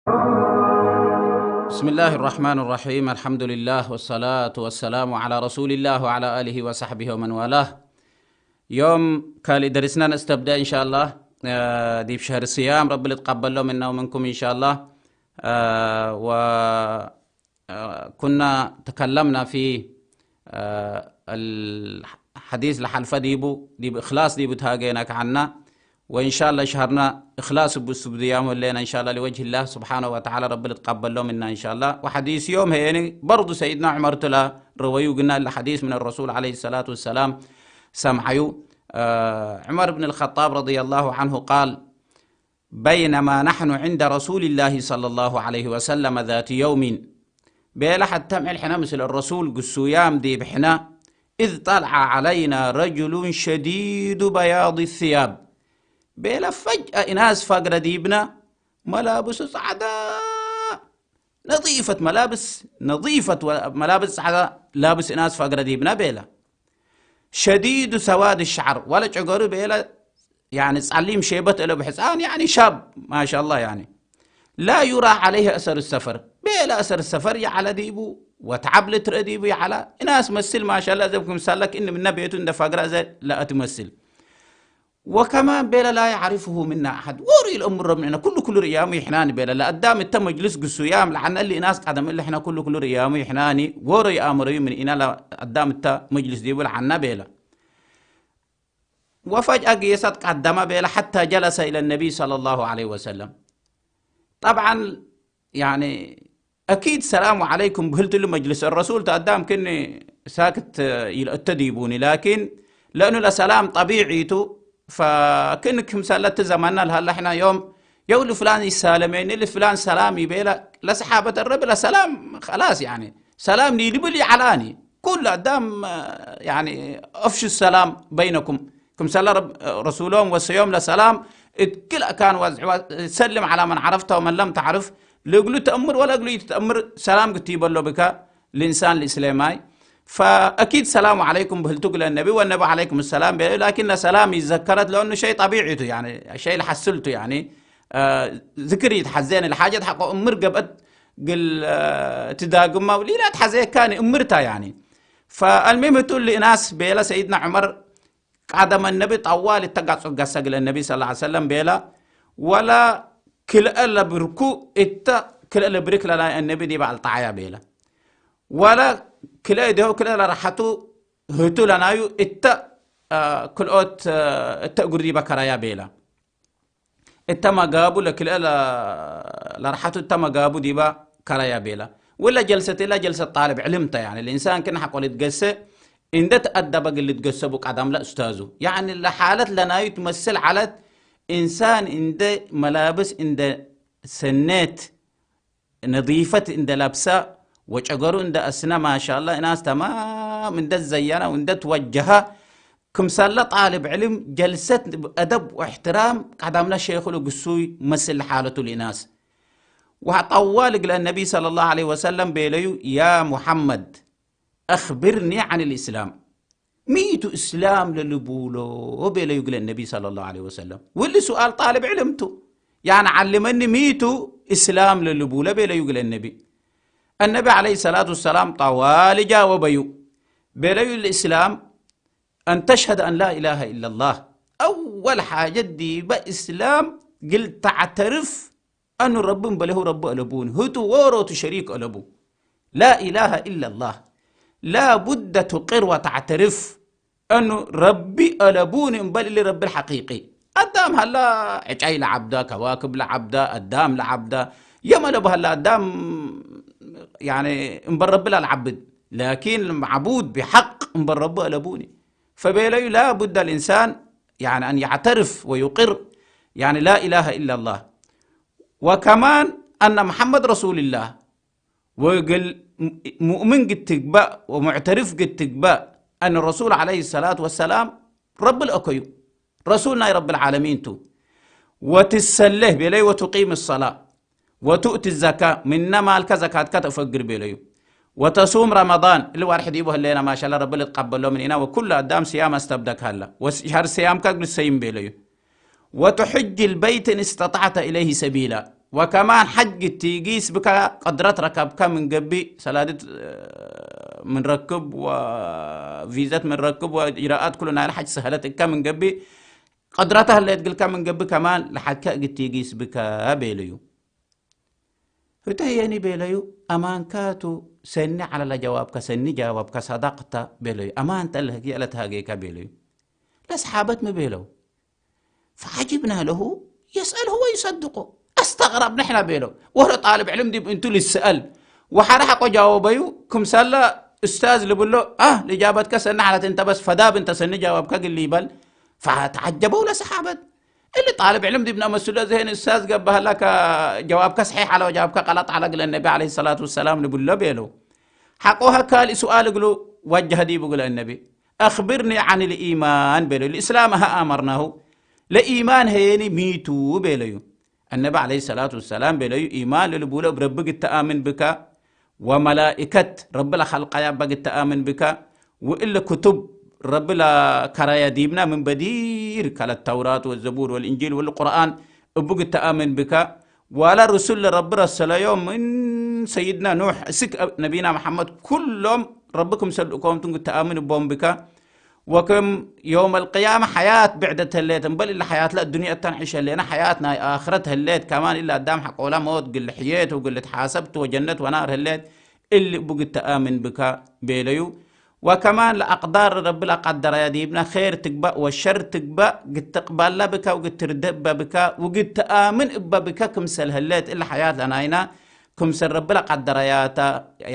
بسم الله الرحمن الرحيم. الحمد لله والصلاة والسلام على رسول الله وعلى آله وصحبه ومن والاه. ዮም ካልእ ደሪስና ነስተብዳ إن شاء الله. ዲብ ሸህር ስያም ረቢ ልትቀበሎ ምና ወምንኩም إن شاء الله. و كنا تكلمنا في الحديث لحلفة ዲቡ ዲብ إخلاص ዲቡ ተሃገና ከዓና وإن شاء الله شهرنا إخلاص ብሱ ብድያሙ ለና إن شاء الله لوجه الله سبحانه وتعالى ረቢ ልትቀበሎ ምና إن شاء الله. وحديث ዮም ሄኒ برضو سيدنا عمر ትላ ረወዩ ግና الحديث من الرسول عليه الصلاة والسلام سمعيو. عمر بن الخطاب رضي الله عنه قال: بينما نحن عند رسول الله صلى الله عليه وسلم ذات يوم، ቤላ ሓታም ዕልሕና ምስል ረሱል ግሱያም ዲብሕና إذ طلع علينا رجل شديد بياض الثياب። ቤላ ፈጅአ ኢናስ ፋግረ ዲብና መላብሱ ጻዕዳ ነظيفة ملابس، ነظيفة መላብስ ጻዕዳ ላብስ ኢናስ ፋግረ ዲብና ቤላ شديد سواد الشعر ዋላ ጨገሩ ቤላ يعني ጸሊም ሸይበት እለ ብሕፃን يعني شاب ما شاء الله يعني لا يرى عليه أثر السفر ቤላ أثر السفر ይዓላ ዲቡ ወተዓብ ልትረ ዲቡ ይዓላ ኢናስ መስል ما شاء الله ዘብኩም ሳላ ክእን ምና ቤቱ እንደ ፋግራ ዘ لا ትመስል وكمان ቤላ لا يعرفه منا أحد ወሩ ኢል እምሮ ምንና ኩሉ ኩሉ ርያሙ ይሕናኒ ቤላ ለአዳም እተ መጅልስ ግሱያም ለዓና እሊ ኢናስ ቀደም እሊ ሕና ኩሉ ኩሉ ርያሙ ይሕናኒ ወሩ ይኣምረዩ ምን ኢና ለአዳም እተ መጅልስ ዲቡ ለዓና ቤላ وفجأة ጌሳት ቀደማ ቤላ حتى جلس إلى النبي صلى الله عليه وسلم طبعا يعني أكيد سلام عليكم ብህልትሉ መጅልስ الرسول ተአዳም ክን ሳክት ይል እተ ዲቡኒ لكن لأنه ለሰላም طبيعي ቱ فكن ክምሰለ እቲ ዘመና ለሃላ ሕና ዮም የው ልፍላን ይሳለመኒ ልፍላን ሰላም ይቤላ ለሰሓበት ረቢ ለሰላም خلاص يعني ሰላም ኒልብል ይዓላኒ ኩሉ አዳም يعني أفشوا السلام بينكم ክምሰለ ረሱሎም ወሰዮም ለሰላም እክል አካን ዋዝዕዋ سلم على من عرفت ومن لم تعرف ልእግሉ ተእምር ወላ እግሉ ይትተእምር ሰላም ግትይበሎ ብካ الإنسان الإسلامي فأكيد سلام عليكم ብህልቱ ግለ ነቢ ወነቢ عليكم السلام ቤለ لكن ሰላም ይዘከረት لأنه شيء طبيعي ቱ يعني شيء لحسلቱ يعني ذكر يتحزين الحاجة حق أمر قبت قل تداقم وليلا تحزيكاني أمرتا يعني فالمهم تقول لي ناس بيلا سيدنا عمر ቀደመ ነቢ ጠዋል እተ ጋጾ ጋሰ ግለ ነቢ صلى الله عليه وسلم ቤላ ወላ ክልአ ለብርኩ እተ ክልአ ለብሪክ ለላይ ነቢ ዲባ አልጣዓያ ቤላ ወላ ክልአ ደው ክልአ ለራሓቱ ህቱ ለናዩ እተ ክልኦት እተ እግሩ ዲባ ከራያ ቤላ እተ መጋቡ ለክልአ ለራሓቱ እተ መጋቡ ዲባ ከራያ ቤላ ወላ ጀልሰት ላ ጀልሰት ጣልብ ዕልምታ يعني الإنسان ክን ሓቆ ልትገሰ እንደ ተአደበ ግን ልትገሰቡ ቀዳም ላ ኡስታዙ يعني ለሓለት ለናዩ ትመስል ዓለት إنسان እንደ መላብስ እንደ ሰኔት ነظيفة እንደ ለብሳ ወጨገሩ እንደ አስና ما شاء الله ኢናስ ተማም እንደ ዘየና እንደ ትወጀሃ ክምሳላ ጣልብ ዕልም ጀልሰት አደብ ወእሕትራም ቀዳምና ሸይኹ ልግሱይ መስል ሓለቱ ልኢናስ ወጠዋል እግለ ነቢ صلى الله عليه وسلم ቤለዩ يا محمد أخبرني عن الإسلام ሚቱ እስላም ለልቡሎ ቤለዩ ግለ ነቢ صلى الله عليه وسلم ውሊ ሱኣል ጣልብ ዕልምቱ يعني علمني ሚቱ እስላም ለልቡሎ ቤለዩ ግለ ነቢ النبي عليه الصلاة والسلام ጠዋል ጃወበዩ ቤለዩ الإسلام أن تشهد أن لا إله إلا الله أول حاجة ዲበ እስላም ግል تعترف أنه رب እምበለሁ رب ألبون هتو وروت شريك ألبو لا إله إلا الله لا بد تقر وتعترف أنه ربي ألبون እምበል رب الحقيقي أدام هلا عجاي لعبدا كواكب لعبدا أدام لعبدا يملب هلا أدام يعني እምበል رب لا العبد لكن المعبود بحق እምበል رب ألبوني فبيلي لا بد الإنسان يعني أن يعترف ويقر يعني لا إله إلا الله وكمان أن محمد رسول الله وقل مؤمن قد تقبأ ومعترف قد تقبأ أن الرسول عليه الصلاة والسلام رب الأكيو رسولنا رب العالمين تو وتسله بلي وتقيم الصلاة وتؤتي الزكاة ምና ማልካ ዘካትካ ተፈግር ቤለዩ وتصوم رمضان እሊ ዋርሒ ዲቡ ህለና ማሻላ ረቢ ልትቀበሎ ምን ኢና ወኩሉ አዳም ስያም አስተብደክ ሃላ ወሸህር ስያምካ ግልሰይም ቤለዩ وتحج البيت إن استطعت إليه سبيلا ወከማን ሓጅ ግቲ ጊስ ብካ ቅድረት ረከብካ ምን ገቢ ሰላድት ምን ረክብ ወቪዘት ምን ረክብ ወኢጅራኣት ኩሉ ናይ ሓጅ ሰህለት እካ ምን ገቢ ቅድረታ ህለየት ግልካ ምን ገቢ ከማን ለሓካ ግቲ ጊስ ብካ ቤሉ እዩ። ህተየኒ ቤለዩ ኣማንካቱ ሰኒ ዓለላ ጀዋብካ ሰኒ ጀዋብካ ሰዳቅታ ቤለዩ ኣማንተ ለህግየ ለተሃገይካ ቤለዩ። ለሰሓበት ምቤለው ፈዓጅብና ለሁ የስአልሁ ወይሰድቁ። ኣስተቅረብ ንሕና ቤለው ወረ ጣልብ ዕልም ዲብ እንቱ ልስአል ወሓደ ሓቆ ጃወበዩ ክምሰለ እስታዝ ልብሎ አ ልጃበትከ ሰኒ ሓለት እንተ በስ ፈዳብ እንተ ሰኒ ጃወብከ ግል ይበል። ፈተዓጀበው ለሰሓበት እሊ ጣልብ ዕልም ዲብና መስሎ ዝሄን እስታዝ ገባህላ ጀዋብከ ሰሒሕ አለ ወጀዋብከ ቀላጥ አለ ግለ ነቢ ዓለይሂ ሰላቱ ወሰላም ንብሎ ቤለው። ሓቆ ሀካል ሱኣል እግሉ ወጀህ ዲቡ ግለ ነቢ أخبرني عن الإيمان ቤለው። الإسلام ها أمرناه ለኢማን ሄኒ ሚቱ ቤለዩ። እነቢ ዓለይሂ ሰላቱ ወሰላም ቤለዩ ኢማን ልልቡለ እብ ረቢ ግተኣምን ብካ ወመላኢከት ረቢ ለኸልቀያ እባ ግተኣምን ብካ ወእለ ክቱብ ረቢ ለከረያ ዲብና ምን በዲር ከለ ተውራት ወዘቡር ወልእንጂል ወልቁርኣን እቡ ግተኣምን ብካ ዋላ ርሱል ለረቢ ረሰለዮም ምን ሰይድና ኑሕ እስክ ነቢና መሐመድ ኩሎም ረቢ ክምሰል ልእኮምትን ግተኣምን እቦም ብካ ወክም የውም አልቅያማ ሓያት ብዕደት ህሌት እምበል እላ ሓያት ለአዱንያ እታ ንዕሽ ህሌና ሓያት ናይ ኣኽረት ህሌት ከማን እላ ኣዳም ሓቆላ ሞት ግል ሕየት ወግል ትሓሰብት ወጀነት ወናር ህሌት እሊ እቡ ግተኣምን ብካ ቤለዩ። ወከማን ለአቅዳር ረቢ ለቀደረያ ዲብና ኼር ትግባእ ወሸር ትግባእ ግትቅባላ ብካ ወግትርደ እባ ብካ ወግትኣምን እባ ብካ ክምሰል ህሌት እላ ሓያት ለናይና ክምሰል ረቢ ለቀደረያታ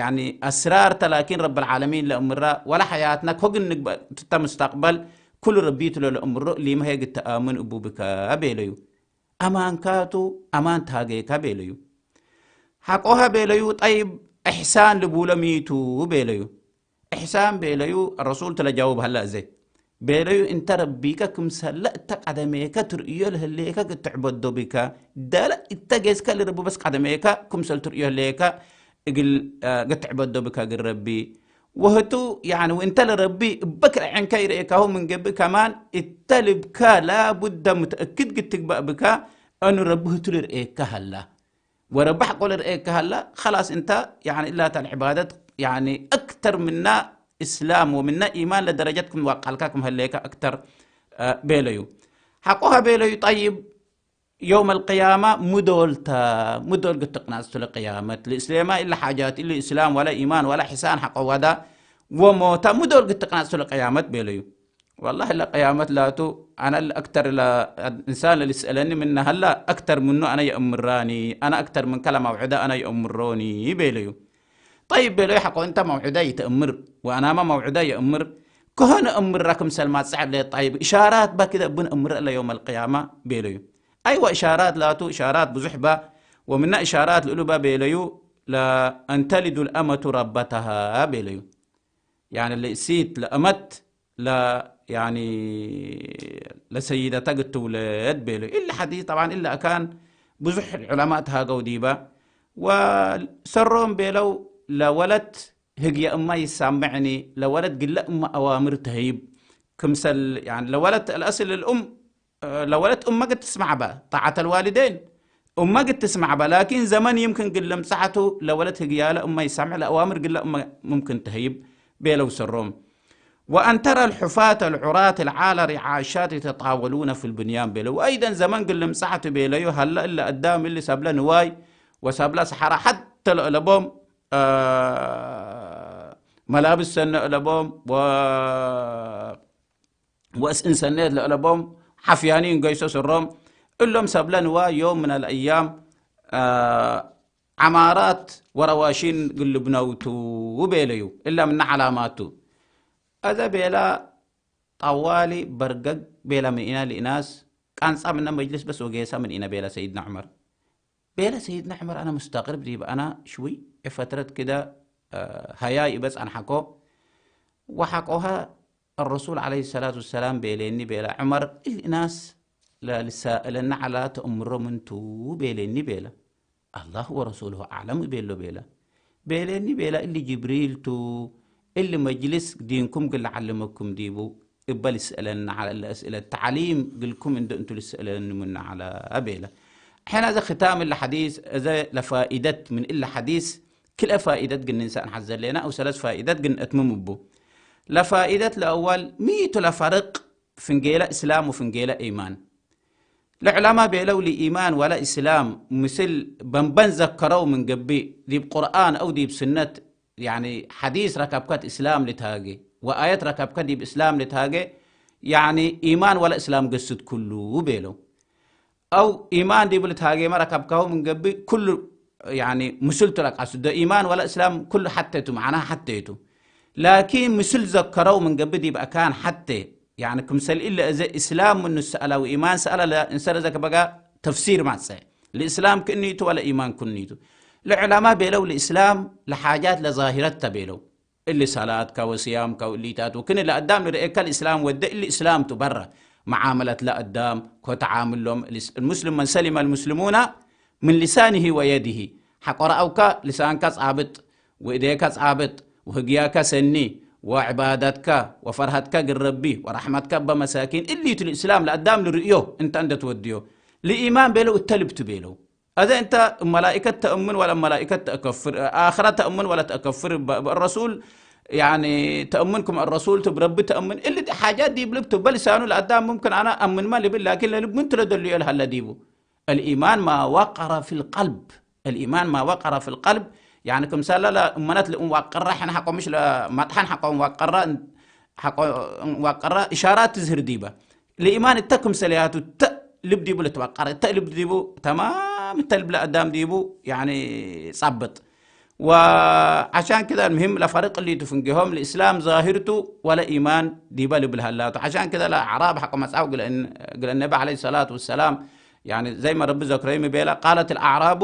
ያኒ ኣስራርተ ላኪን ረቢ ልዓለሚን ለእምራ ወላ ሓያትና ኮግን ንግበእ ትተ ሙስተቅበል ኩሉ ረቢ ትሎ ለእምሮ ሊመ ሄግ ተኣምን እቡ ብካ ቤለዩ። ኣማንካቱ ኣማን ተሃገይካ ቤለዩ። ሓቆሃ ቤለዩ ጠይብ እሕሳን ልቡሎ ሚቱ ቤለዩ። እሕሳን ቤለዩ ረሱል ትለጃውብ ሀላ እዘ ቤለዩ እንተ ረቢከ ክምሰለ እተ ቀደሜከ ትርእዮ ለህሌከ ግትዕበዶ ብከ ደለ እተ ጌዝከ ልርቡ በስ ቀደሜከ ክምሰል ትርእዮ ህሌከ እግል ግትዕበዶ ብከ እግል ረቢ ወህቱ ያኒ ወእንተ ለረቢ እበ ክርዐንከ ይርእየካሁ ምን ገብእ ከማን እተ ልብከ ላቡደ ሙተእክድ ግትግባእ ብከ እኑ ረቢ ህቱ ልርእየካ ሀላ ወረቢ ሐቆ ልርእየካ ሀላ ኸላስ እንተ ያኒ እላታ ልዕባደት ያኒ አክተር ምና እስላም ወምና ኢማን ለደረጀት ክም ዋቃልካ ክም ሀሌካ አክተር ቤለዩ ሐቆ ሀቤለዩ ጠይብ የውም አልቅያማ ሙዶልታ ሙዶል ግትቅናጽቱ ለቅያመት ለእስሌማ ኢለ ሓጃት ኢሉ እስላም ወላ ኢማን ወላ ሕሳን ሐቆ ወዳ ወሞታ ሙዶል ግትቅናጽቱ ለቅያመት ቤለዩ። ወላሂ ለቅያመት ላቱ አነ አክተር እንሳን ለልስአለኒ ምና ሀላ አክተር ምኑ አነ የእምራኒ አነ አክተር ምን ከለ መውዕዳ አነ የእምሮኒ ቤለዩ። ጠይብ ቤለዩ ሐቆ እንተ መውዕዳ ይተእምር ወአናማ መውዕዳ የእምር ከሆነ እምራ ክምሰል ማጽዕ ለ ጠይብ እሻራት በክደ ብን እምር ለየውም አልቅያማ ቤለዩ። أيوة إشارات لاتو إشارات بزحبة ومن إشارات الألوبة بيليو لأن تلد الأمة ربتها بيليو يعني اللي سيت لأمت لا يعني لسيدة تقت تولد بيليو إلا حديث طبعا إلا كان بزح العلماء تهاجوا ديبا وسرهم بيلو لولد هجي أما يسامعني لولد قل أما أوامر تهيب كمسل يعني لولد الأصل الأم ለወለት እመ ግድ ትስማዕ በ ጣዓት አልዋሊደይን እመ ግድ ትስማዕ በ ላኪን ዘመን ይምክን ግድ ለምጻዕቱ ለወለት ህግያለ እመ ይሳምዕ ለአዋምር ግድ ለእመ ሙምክን ተህይብ ቤለው ሰሮም وأن ترى الحفاة العراة العالة رعاشات يتطاولون في البنيان ቤለው وأيضا ዘመን ግድ ለምጻዕቱ ቤለዩ ሀለ እለ አዳም እሊ ሰብለ ንዋይ ወሰብለ ሰሐራ ሐተ ለእለቦም መላብስ ሰነ እለቦም ወእስ እንሰኔት ለእለቦም ሓፍያኒ እንገይሶ ስሮም እሎም ሰብለ ንዋ ዮም ምን አልአያም ዓማራት ወረዋሺን ግልብነውቱ ቤለዩ እላ ምና ዓላማቱ። አዘ ቤላ ጠዋሊ በርገግ ቤላ ምን ኢና ልእናስ ቃንጻ ምና መጅልስ በስ ወጌሳ ምን ኢና ቤላ ሰይድና ዑመር። ቤለ ሰይድና ዑመር አነ ሙስተቅርብ ዲብ አና ሽውይ ፈትረት ክደ ሀያይ እበጽ አንሐኮ ወሐቆሀ الرسول عليه الصلاة والسلام ቤሌኒ ቤለ ዑመር እሊ ናስ ለልሳእለና ዐላ ተእምሮ ምንቱ ቤሌኒ ቤለ አላሁ ወረሱሉሁ አዕለም ቤሎ ቤለ ቤሌኒ ቤለ እሊ ጅብሪል ቱ እሊ መጅልስ ዲንኩም ግል ዐልመኩም ዲቡ እበ ልስእለኒ ዐለ እለ እስእለት ተዕሊም ግልኩም እንዶ እንቱ ልስእለኒ ምኑ ዐለ ቤለ። ሕና እዘ ክታም እለ ሓዲስ፣ እዘ ለፋኢደት ምን እለ ሓዲስ፣ ክልኤ ፋኢደት ግን ንንሳእ ንሓዝ ዘሌና፣ ኣው ሰለስ ፋኢደት ግን እትምም እቡ። ለፋኢደት ለአዋል፣ ሚቱ ለፈርቅ ፍንጌለ እስላም ወፍንጌለ ኢማን። ለዑለማ ቤለው፣ ለኢማን ወለ እስላም ምስል በንበን ዘከረው ምን ገብእ፣ ዲብ ቁርኣን አው ዲብ ስነት፣ ያኒ፣ ሓዲስ ረከብከት እስላም ልትሃጌ፣ ወአየት ረከብከት ዲብ እስላም ልትሃጌ፣ ያኒ፣ ኢማን ወለ እስላም ገስት ኩሉ ቤለው። አው ኢማን ዲብ ልትሃጌመ ረከብካሁ ምን ገብእ፣ ኩሉ፣ ያኒ፣ ምስልቱ ረቃሱ። ዶ ኢማን ወለ እስላም ኩሉ ሐቴቱ፣ መዓና ሐቴቱ። ላኪን ምስል ዘከረው ምን ገብእ ዲብ አካን ሐቴ፣ ያኒ፣ ክምሰል ኢለ እዘ እስላም ምኑ ሰአላ ወኢማን ሰአላ ለ-፣ እንሰ ለዘከበጋ ተፍሲር ማጸ። ለእስላም ክእኒቱ ወለ ኢማን ክእኒቱ። ለዑለማ ቤለው ለእስላም ለሓጃት ለዛሂረት ተቤለው። እሊ ሰላትካ ወስያምካ ወእሊታት ወክን ለአዳም ንርእየካ ለእስላም ወደ እሊ እስላም ቱ በረ። መዓመለት ለአዳም ኮተዓምሎም፣ المسلم من سلم المسلمون من لسانه ويده. ሐቆ ረአውካ ልሳንካ ጻብጥ፣ ወእዴካ ጻብጥ፣ ወህግያካ ሰኒ፣ ወዕባዳትካ፣ ወፈርሃትካ ግረቢ፣ ወረሕመትካ እበ መሳኪን፣ እሊቱ ልእስላም ለአዳም ልርእዮ እንተ እንደ ትወድዮ። ልኢማን ቤለው እተ ልብቱ ቤለው። አዘ እንተ መላኢከት ተእምን ወለ መላኢከት ተአከፍር፣ አኽራ ተእምን ወለ ተአከፍር፣ በ-፣ በ-፣ ረሱል፣ ያኒ፣ ተእምን ክም ረሱል ትብ ረቢ ተእምን፣ እሊ ሓጃት ዲብ ልብ ትበ ልሳኑ ለአዳም ሙምክን አና አምንማ ልብል፣ ላኪን ለልብ ምን ትለደልዮ ለሃለ ዲቡ። الإيمان ما وقر في القلب. الإيمان ما وقر في القلب. يعني ክምሳላ ለእመነት ልእንዋቅራ ሕን ሐቆ ምሽ ለማጥሓን ሐቆ እንዋቅራ፣ ሐቆ እንዋቅራ ኢሻራት ትዝህር ዲበ። ለኢማን እተ ክምሰልያቱ እተ ልብ ዲቡ ልትዋቀር፣ እተ ልብ ዲቡ ተማም፣ እተ ልብ ለአዳም ዲቡ፣ ያኒ፣ ጻብጥ። وعشان كده المهم ለፈርቅ እሊቱ ፍንጌሆም ለእስላም ዛሂርቱ ወለ ኢማን ዲበ ልብል ሃላቱ። عشان كده ለአዕራብ ሐቆ መጽአው ግለ-፣ ግለ ነቢ عليه الصلاة والسلام ያኒ፣ ዘይመ ረቢ ዘክረዩ ምቤላ፣ قالت الأعراب፣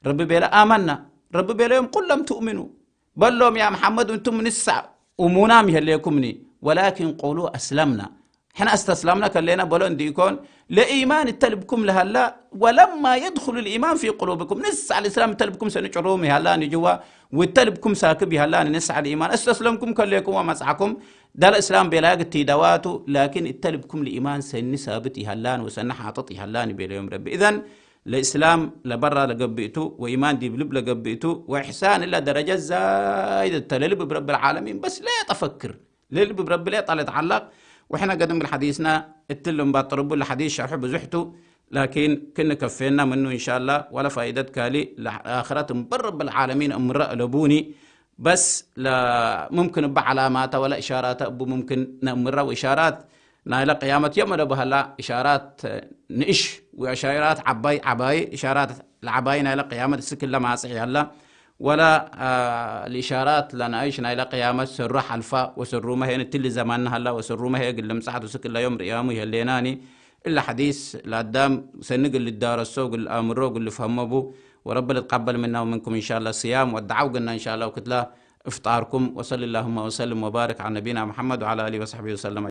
ረቢ ቤላ፣ آمنا። ረቢ ቤለዮም፣ قل لم تؤمنوا። በሎም፣ ያ መሓመድ፣ እንቱም ንሳ እሙናም ይህሌኩምኒ፣ ولكن قولوا أسلمنا። ሕና أستسلمنا ከሌና በሎ እንዲኢኮን፣ ለኢማን እተ ልብኩም ለሃላ፣ ولما يدخل الإيمان في قلوبكم። ንሳ ልእስላም እተ ልብኩም ሰኒ ጭሩም ይሃላ ንጅዋ፣ ወእተ ልብኩም ሳክብ ይሃላ ንንሳ ልኢማን። أستسلمكم ከሌኩም ወመጽዓኩም፣ ዳለ እስላም ቤላግ ትይደዋቱ፣ ላኪን እተ ልብኩም ልኢማን ሰኒ ሳብት ይሃላን ወሰኒ ሓጥጥ ይሃላን ይቤለዮም ረቢ። إذن ለእስላም ለበራ ለገብእቱ፣ ወኢማን ዲብ ልብ ለገብእቱ፣ ወኢሕሳን እላ ደረጃ ዛይደተ ለልብ ብረቢ ልዓለሚን፣ በስ ሌጠ ፈክር። ለልብ ብረቢ ሌጠ ለትዓለቅ። ወሕነ ገድም ብል ሐዲስና እትል እምባጥርቡ ለሐዲስ ሸርሑ ብዙሕቱ፣ ላኪን ክንከፌና ምኑ እንሻላ፣ ወለ ፋይደት ካሊ ለአኽረት እምበር ረቢ ልዓለሚን እምረ እለቡኒ። በስ ለ-፣ ሙምክን እበ ዓላማታ ወለ እሻራታ እቡ ሙምክን ነእምራ ወእሻራት ናይለ ቅያመት ዮም እለ በህላ እሻራት ንእሽ ወእሻራት ዓባይ ዓባይ እሻራት ለዓባይ ናይለ ቅያመት እስክለ ማጽዕ ያላ ወላ፣ አ፣ ልእሻራት ለናእሽ ናይለ ቅያመት ሰሩ ሓልፋ ወሰሩመ ሄን እትሊ ዘማን ሃላ ወሰሩመ ሄ እግል ልምጻሕት እስክለ ዮም ርእያሙ ይህሌናኒ። እለ ሐዲስ ለአዳም ሰኒ እግል ልዳረሶ እግል አምሮ እግል ልፍሀሞ ቡ ወረቢ ልትቀበል ምና ወምንኩም እንሻላ ስያም ወደዓው ግና እንሻላ ወክትላ እፍጣርኩም። ወሰሊ ላሁመ ወሰልም ወባርክ ዐላ ነቢና መሐመድ ወዐላ አሊሂ ወሰሕቢሂ ወሰለም።